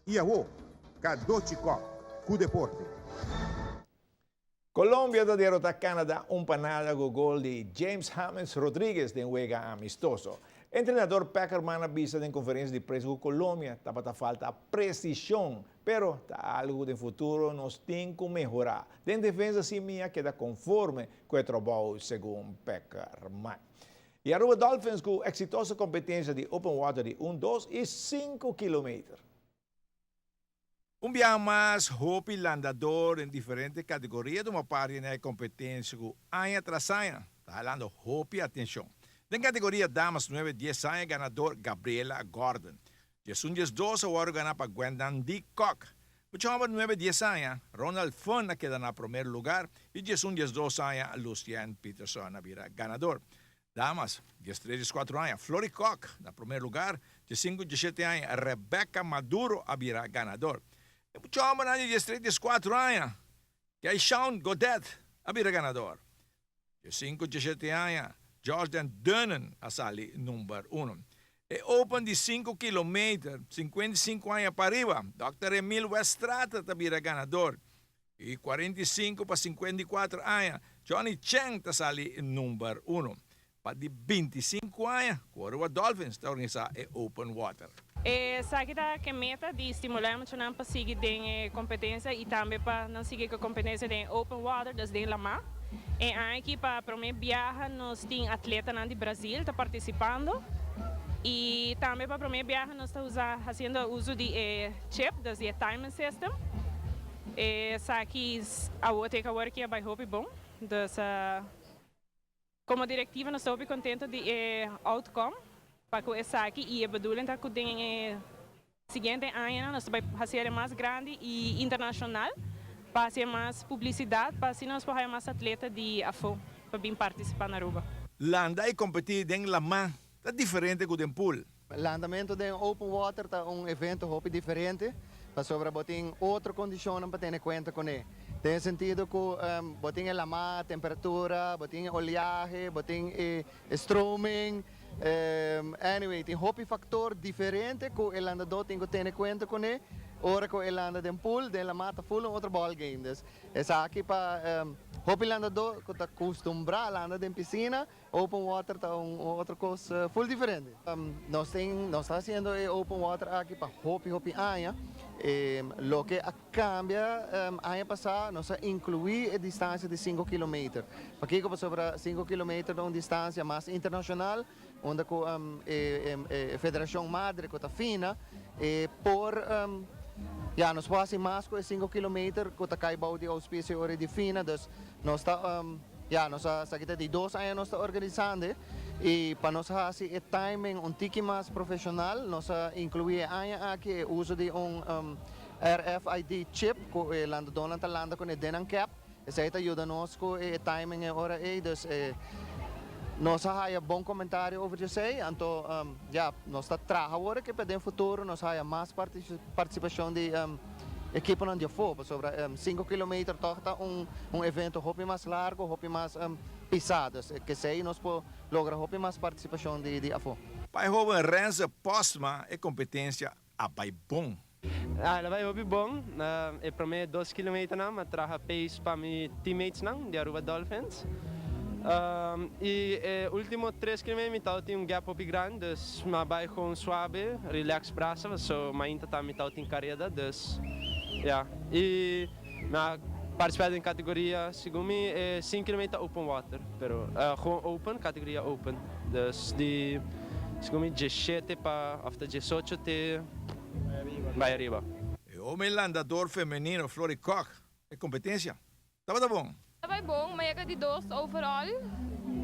Y awo, Cadochi Kock cu deporte. Colombia ta derota Canada 1-0 cu gol di James James Rodriguez den wega amistoso. Entrenador Peckerman a bisa den conferencia di prensa cu Colombia tabata falta precision, pero ta algo den futuro nos tin cu mehora. Den defensa si mi a keda conforme cu e trabou, segun Peckerman. Y Aruba Dolphins cu exitoso competencia di open water di 1, 2 y 5 kilometer. Un biaha mas, hopi landador den diferente categoria tuma parti na e competencia cu aña tras aña ta halando hopi atencion. Den categoria damas 9 10 aña, ganador Gabriela Gordon. 11 12 awor gana pa Gwendan D. Kock. Mucha homber 9 10 aña, Ronald Fun a keda na prome lugar y 11 12 aña, Lucien Peterson a bira ganador. Damas, 13 4 aña, Flori Kock na prome lugar, 5 17 aña, Rebecca Maduro a bira ganador. Y mucha homber 13 4 aña, Sean Godet a bira ganador. 5 17 aña, Jordan Dunnen a sali number 1. E Open di 5 kilometer, 55 aña pa ariba, Dr. Emil Westrata a bira ganador. Y 45 pa 54 aña, Johnny Cheng ta sali number 1. Pa di 25 aña, Aruba Dolphins ta organisa e Open Water. Esaki ta e meta di stimula muchanan pa sigui den competencia y tambe pa nan sigui cu competencia di open water, dus den lama. Y aki pa prome biaha nos tin atleta di Brasil ta participando. Y tambe pa prome biaha nos ta haciendo uso di chip, dus di timing system. Esaki awor te awor cu bay hopi bon. Dus como directiva nos ta contento di outcome pa cu esaki y e bedoeling ta cu den siguiente aña nos bay haci mas grandi y internacional pa haci mas publicidad, pa asina nos por mas atleta di afo pa bin participa na Aruba. Landa y competi den lama ta diferente cu den pool. Landamento den open water ta un evento hopi diferente, pasobra bo tin otro condicion pa tene cuenta cu ne. Den sentido cu bo tin lama, temperatura, bo tin oleahe, bo tin stroming, anyway, tin hopi factor diferente cu e landador tin cu tene cuenta cu ne. Ora cu e landa den pool, den lama ta full un otro ball game. Dus, esaki pa hopi landador cu ta acostumbra landa den piscina, open water ta un otro cos full diferente. Nos ta haciendo e open water aki pa hopi hopi aña. Loke a cambia aña pasa, nos a inclui e distancia di 5 km. Pakico? Pasobra 5 km ta un distancia mas internacional, unda cu e Federacion Madre cu ta FINA, por ja, nos por haci mas cu 5 km cu ta cay bou di auspicio di FINA, dus nos ta ja, nos aki ta di 2 aña nos ta organisando y pa nos haci e timing un tiki mas profesional, nos a inclui aña aki uso di un RFID chip cu e landadornan ta landa cu ne den nan cap. Esey ta yuda nos cu e timing e ora ey, dus nos a haya bon comentario over esey, anto ja, nos ta traha awor cu den futuro nos haya mas participacion di ekiponan di afo, pasobra 5 km toch ta un evento hopi mas largo, hopi mas pisa, dus cu esey nos por logra hopi mas participacion di afo. Pa e hoben Renze Postma, e competencia a bay bon. Ah, el a bay hopi bon. E prome 2 km nan, m'a traha pace pa mi teammates nan, di Aruba Dolphins. Y e ultimo 3 km mi tin un gap hopi grandi, dus m'a bay gewoon suave, relax brasa, so m'a ta mi tin careda, dus ja. Y m'a participa den categoria, segun mi, 5 km open water, pero gewoon open, categoria open. Dus di, segun mi, 17 pa, of 18 te bay ariba. E hoben landador femenino Flori Koch, e competencia tabata bon. Tabata bon, m'a yega di dos overall.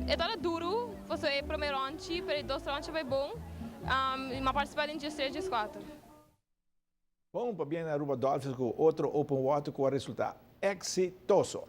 E tabata duro, pasobra e prome round, pero e dos round bay bon. M'a participa den 13 14. Bon, pabien Aruba Dolphins cu otro Open Water cu a resulta exitoso.